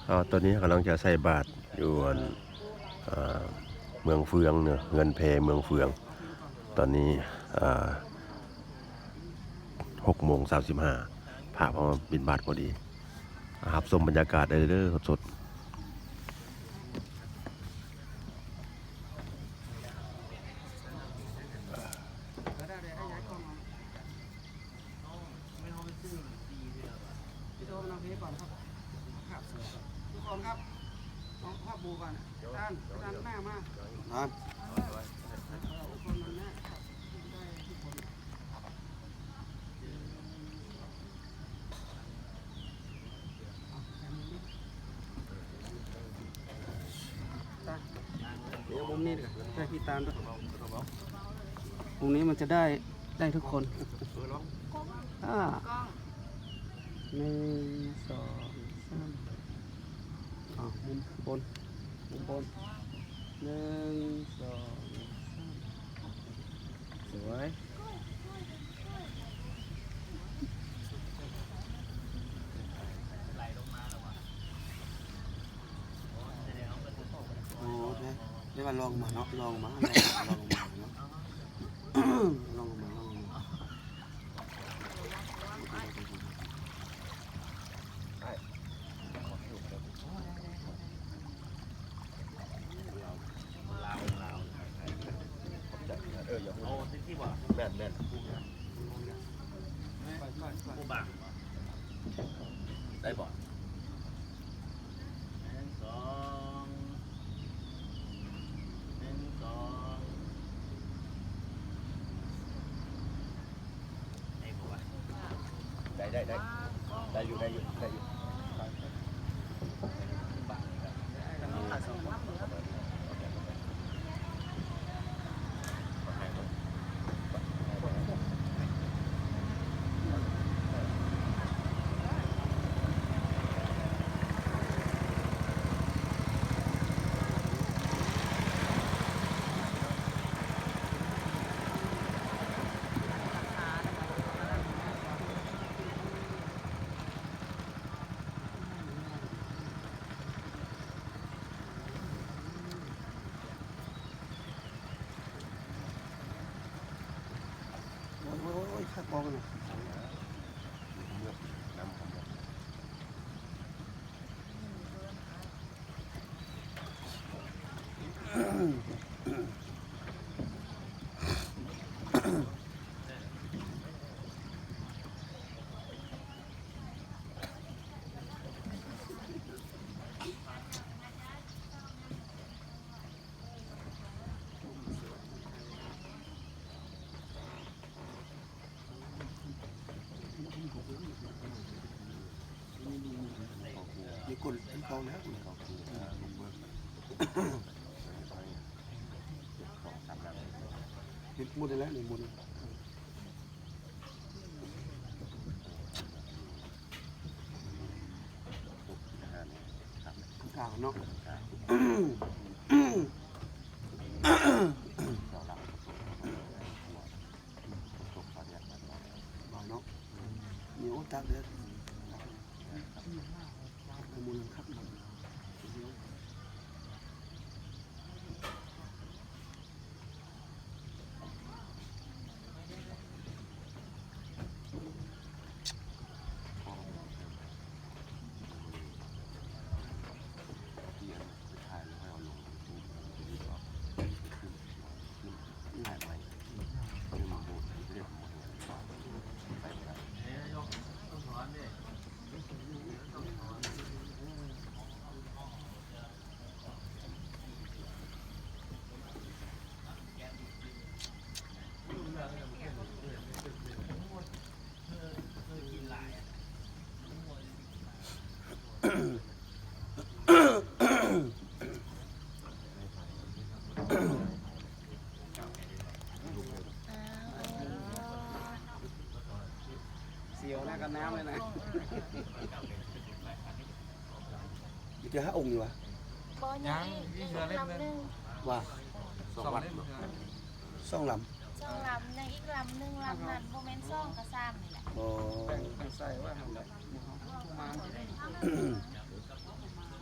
ອາ ຕອນນີ້ເຮົາກຳລັງຈະໃສ່ບາດຢູ່ອັນ ອາ ເມືອງເຟືອງເນາະ ເຮືອນແພເມືອງເຟືອງ. ຕອນນີ້ ອາ ຫົກໂມງສາມສິບຫ້າ ພະເພິ່ນມາບິນທບາດພໍດີ. ອາ ຮັບຊົມບັນຍາກາດໄດ້ເດີ ສົດໆ. ໄປໂທມານຳເພກ່ອນຄັບ ທຸກຄົນຄັບ ຮອບໝູ່ກ່ອນ ທ່ານ ທ່ານໜ້າມາ ທ່ານ ເອີ ທຸກຄົນນຳໜ້າຄັບ ໄດ້ທຸກຄົນ. ຕາ ດຽວມຸມນີ້ດີກວ່າ ໃຫ້ພີ່ຕານດ້ວຍ ມຸມນີ້ມັນຈະໄດ້ ໄດ້ທຸກຄົນ. ອາ ໜຶ່ງ ສອງ ສາມ ອາ ມຸມບົນ ມຸມບົນ ໜຶ່ງ ສອງ ສາມ ສວຍ. ໂອ້ ໄດ້ ໄດ້ວ່າລອງມາເນາະ ລອງມາ ລອງມາເນາະ ລອງມາ ລອງມາ. ເອີ ຢ່າ ແມ່ນ ແມ່ນ ບໍ່ບາງ ໄດ້ບໍ່? ໜຶ່ງ ສອງ ໜຶ່ງ ສອງ ໄດ້ບໍ່ວະ? ໄດ້ ໄດ້ ໄດ້ ໄດ້ຢູ່ ໄດ້ຢູ່ ໄດ້ຢູ່. ໂອ້ຍ ໂອ້ຍ ໂອ້ຍ ຄັກບໍ່ນະ ເມືອກນຳ ມີຄົນເປັນເຂົາແລ້ວ ເຮັດໝົດແລ້ວນີ້ ໝົດ ກາງເນາະ ຫຼາຍເນາະ ມີໂອກາດເດີ ໝູ່ນັ້ນຄັກນຳ. ສຽວນະກັບນ້ຳເລີຍນະ. ມີແຕ່ຫ້າອົງນີ້ຫວາ? ບໍ່ ຍັງອີກ ຍັງອີກເຮືອລຳໜຶ່ງ ວ່າ ສອງລຳ ສອງລຳ ສອງລຳ ຍັງອີກລຳໜຶ່ງ ລຳນັ້ນບໍ່ແມ່ນສອງກະສາມນີ້ແຫຼະ. ອໍ ແບ່ງ ແບ່ງໃສ່ວ່າຫັ້ນແຫຼະ ໝູ່ເຮົາມາ. ອືມ ເອີ ເອີ ເອີ ເອີ ເອີ ເອີ ເອີ ເອີ ເອີ ເອີ ເອີ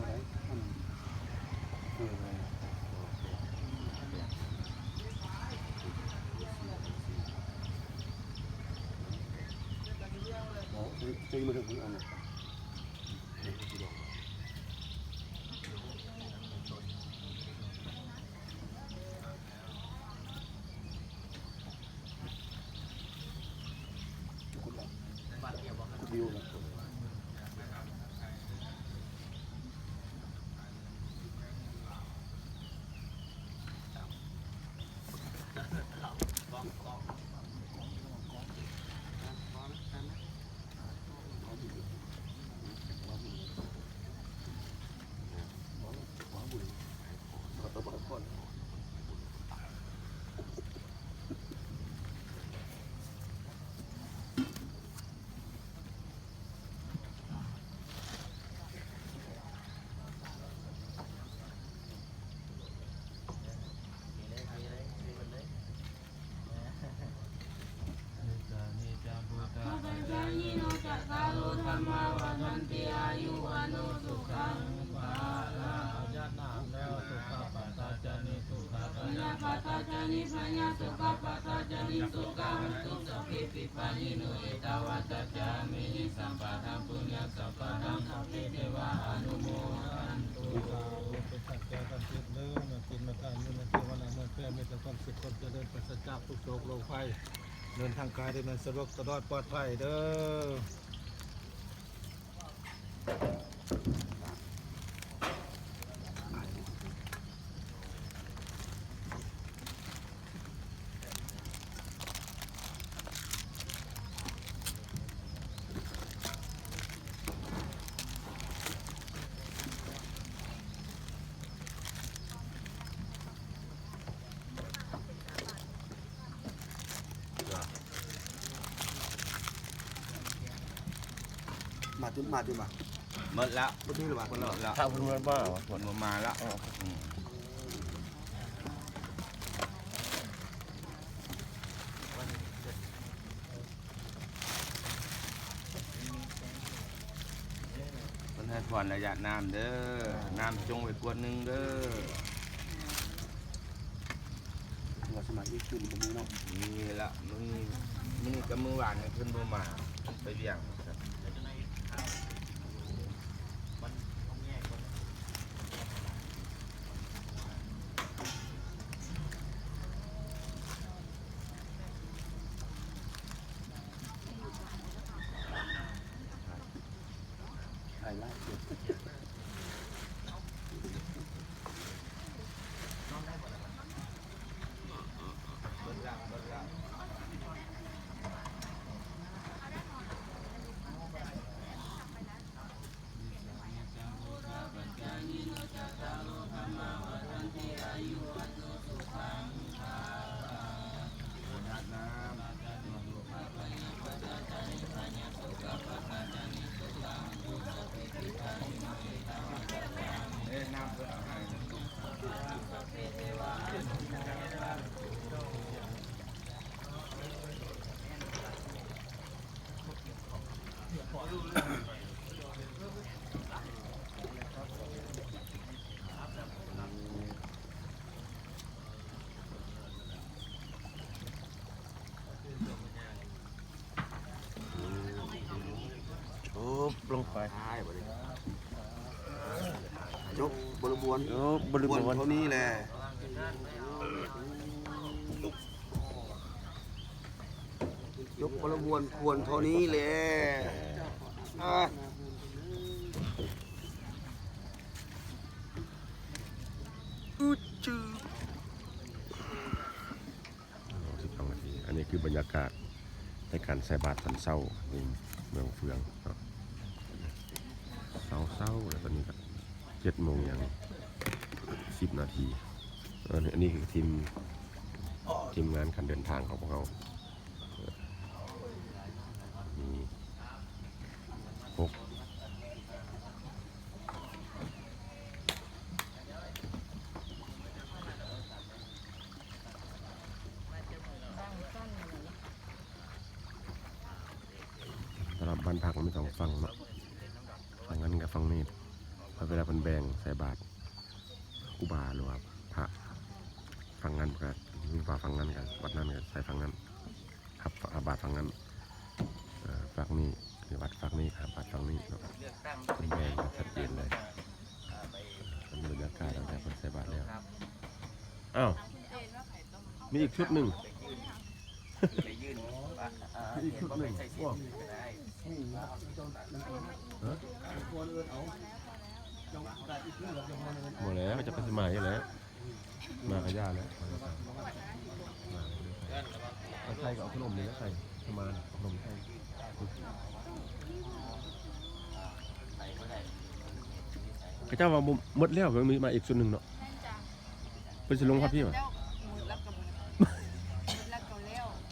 Patacāyino cattāro dhammā vaḍḍhanti āyu vaṇṇo sukhaṃ balaṃ. ຍະນະແລ້ວ ສຸຂະປັດຕາຈານິ ສຸຂະກາຍະປັດຕາຈານິ ພະຍາສຸຂະປັດຕາຈານິ ສຸຂະ hontu sabbepi pāṇino. Ettāvatā ca amhehi sambhataṃ puññasampadaṃ sabbe devā anumodantu. ເປັນສັກແກ່ສັກສິດເດີ ເມືອງກິນເມືອງທານ ຢູ່ໃນເທວະນາເມືອງແພ ມີແຕ່ຄວາມສຸກຄວາມຈະເລີນ ປາສະຈາກທຸກໂສກໂລກໄພ ເດີນທາງກາຍເດີນສະດວກສະດອດປອດໄພເດີ. ຕື່ມມາຕື່ມມາ ໝົດລະ ບໍ່ຖືກລະວະ ໝົດລະ ຖ້າເພິ່ນບໍ່ມາວະ ເພິ່ນບໍ່ມາລະ ເອີ ອືມ ເພິ່ນໃຫ້ພອນລະຢາດນ້ຳເດີ ນ້ຳຈົ່ງໄວ້ກວດໜຶ່ງເດີ ວ່າສະມາອີກຂຶ້ນບໍ່ມີເນາະ ມີລະ ມື້ ມື້ນີ້ກັບມື້ວານນີ້ເພິ່ນບໍ່ມາ ເພິ່ນໄປວຽງ. ຈົບບໍລິບວນ ຈົບບໍລິບວນເທົ່ານີ້ແຫຼະ. ຈົບບໍລິບວນຄວນເທົ່ານີ້ແຫຼະ ອາ ອືດຈືດ ສິບສອງນາທີ. ອັນນີ້ຄືບັນຍາກາດໃນການໃສ່ບາດຕອນເຊົ້າຢູ່ເມືອງເຟືອງເນາະ ເຊົ້າໆ ແລ້ວຕອນນີ້ກໍເຈັດໂມງຫຍັງ ສິບນາທີ. ອັນນີ້ ອັນນີ້ຄືທີມ ທີມງານການເດີນທາງຂອງພວກເຮົາ ມີຫົກ ສຳລັບບ້ານພັກມັນມີສອງຝັ່ງເນາະ ຝັ່ງນັ້ນກັບຝັ່ງນີ້ ແລ້ວເວລາເພິ່ນແບ່ງໃສ່ບາດ ຄູບາ ຫຼືວ່າພະຝັ່ງນັ້ນກໍມີ ຄູບາຝັ່ງນັ້ນກໍວັດນັ້ນກໍໃສ່ຝັ່ງນັ້ນ ຮັບ ຮັບບາດຝັ່ງນັ້ນ ເອີ ພາກນີ້ຄືວັດ ພາກນີ້ຮັບບາດຝັ່ງນີ້ເນາະ ເພິ່ນແບ່ງກັນຊັດເຈນເລີຍ. ເອີ ເປັນບັນຍາກາດຫຼັງຈາກເພິ່ນໃສ່ບາດແລ້ວ. ອ້າວ ມີອີກຊຸດໜຶ່ງ ໄປຍື່ນ ໄປ ເອີ ໄປໃສ່ສິນກໍໄດ້ ຮະ ບໍ່ແລ້ວ ເຂົາເຈົ້າກໍຊິມາຢູ່ແລ້ວ ມາກໍຢ່າແລ້ວ ມາກໍໄດ້ໃສ່ ກໍໃສ່ກໍເອົາຂະໜົມນີ້ໃສ່ ມາເອົາຂະໜົມໃສ່ ເຂົາເຈົ້າວ່າບໍ່ ໝົດແລ້ວ ຍັງມີມາອີກຊຸດໜຶ່ງເນາະ. ເພິ່ນຊິລົງຮອດພີ້ຫວາ?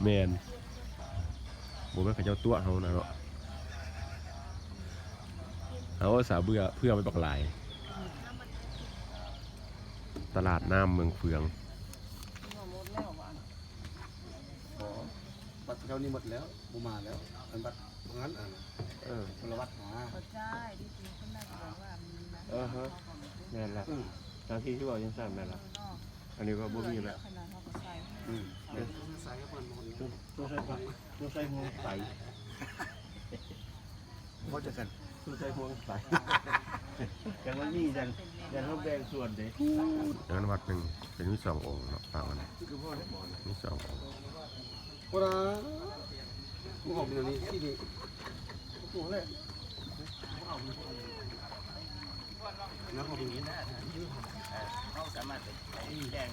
ແມ່ນ ບໍ່ແມ່ນເຂົາເຈົ້າຕົວະເຮົານະເນາະ ເຮົາອຸດສ່າເຜື່ອ ເຜື່ອໄວ້ບັກຫຼາຍ. ຕະຫຼາດນ້ຳເມືອງເຟືອງ ໝົດແລ້ວຫວາ? ບໍ່ ບັດເຈົ້ານີ້ໝົດແລ້ວ ບໍ່ມາແລ້ວ ອັນບັດ ເອີ ພົນລະວັດຫາ ເອີຮະ ແມ່ນລະ ອືມ ຕາມທີ່ເວົ້າຈັ່ງຊັ້ນແມ່ນລະ ເອີເນາະ ອັນນີ້ກໍບໍ່ມີແລ້ວ ອືມ ໃສ່ໃຫ້ເພິ່ນ ຕ້ອງໃສ່ ຕ້ອງໃສ່ຫ່ວງໃສ ເວົ້າຈັກກັນ ຕ້ອງໃສ່ຫ່ວງໃສ ຈັ່ງມັນມີ ຈັ່ງ ຈັ່ງເຮົາແບ່ງສ່ວນເດ້ ງານວັດໜຶ່ງເປັນມີສອງອົງເນາະ ປະມານ ມີສອງອົງ. ໂອ້ລະ ບໍ່ອອກແນວນີ້ ສີນີ້ ບໍ່ແຫຼະ ນະ ເຮົາສາມາດໄປແຈ້ງ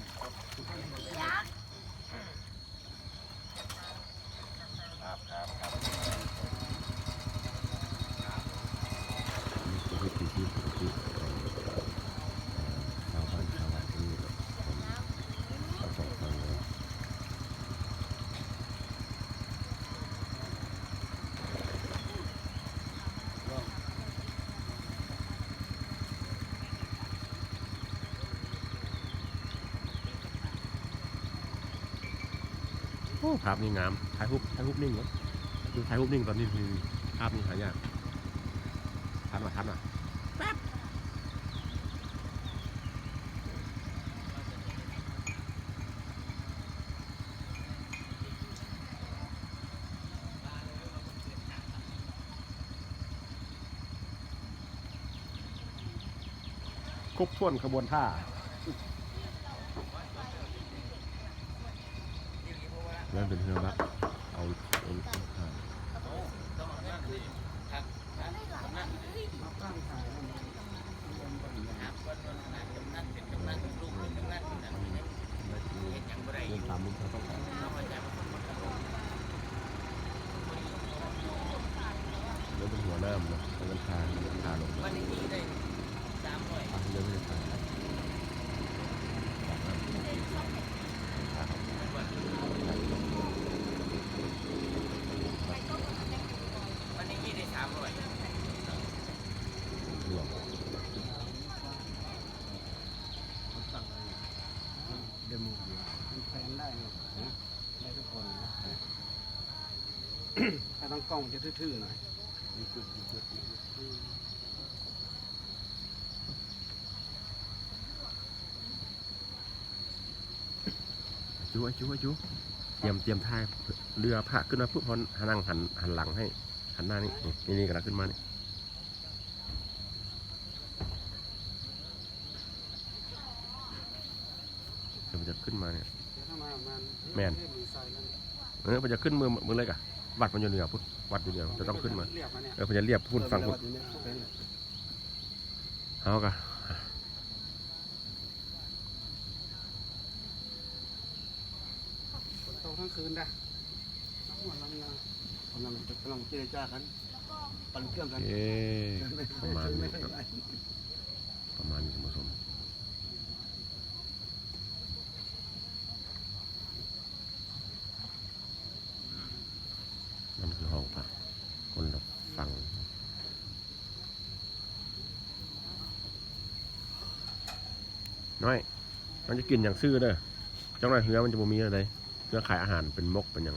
ໂອ້ ພາບນີ້ງາມ ຖ່າຍຮູບ ຖ່າຍຮູບນິ່ງເນາະ ຄືຖ່າຍຮູບນິ່ງຕອນນີ້ ຄືພາບນີ້ຫາຍາກ ທັນວ່າ ທັນວ່າ ແປັບ. ຄົບຖ້ວນຂະບວນທ່າ ແລ້ວເປັນເຮືອບັກ ເອົາ ເອົາ ເອົາ ເລື່ອງຕາມລູກເຂົາຕ້ອງການ ແລ້ວເປັນຫົວໜ້າເນາະ ເອົາເງິນຄ່າ ຄ່າລົງ ອ່ະ ເລື່ອງເຮັດໄປ ເດໂມ ມັນແພນໄດ້ເນາະ ໄດ້ທຸກຄົນນະ ຖ້າຕັ້ງກ້ອງມັນຈະຖືໆໜ້ອຍ ຈູ ຈູ ຈູ ຕຽມ ຕຽມຖ່າຍ ເຫຼືອພະຂຶ້ນມາປຸບ ເຮົາຫັ້ນ ຫັ້ນຫຼັງໃຫ້ ຫັນໜ້ານີ້ ນີ້ ນີ້ກຳລັງຂຶ້ນມານີ້. ເພິ່ນຈະຂຶ້ນມານີ້ ແມ່ນ ເອີ ເພິ່ນຈະຂຶ້ນເມືອ ເມືອເລີຍກະ ວັດມັນຢູ່ເໜືອພຸ້ນ ວັດຢູ່ເໜືອ ຈະຕ້ອງຂຶ້ນມາ ເອີ ເພິ່ນຈະລຽບພຸ້ນ ຝັ່ງພຸ້ນ ເຮົາກະ ຝົນຕົກທັງຄືນເດ້ ກຳລັງ ກຳລັງເຈລະຈາກັນ ປັ່ນເຄື່ອງກັນ ເອີ ປະມານນີ້ເນາະ ປະມານນີ້ທ່ານຜູ້ຊົມ ນັ້ນຄືຫ້ອງພັກຄົນລະຝັ່ງ ນ້ອຍ ມັນຈະກິນຫຍັງຊື້ເດີ ຈັກໜ້ອຍເຮືອມັນຈະບໍ່ມີແລ້ວເດ້ ເຮືອຂາຍອາຫານເປັນໝົກເປັນຫຍັງ.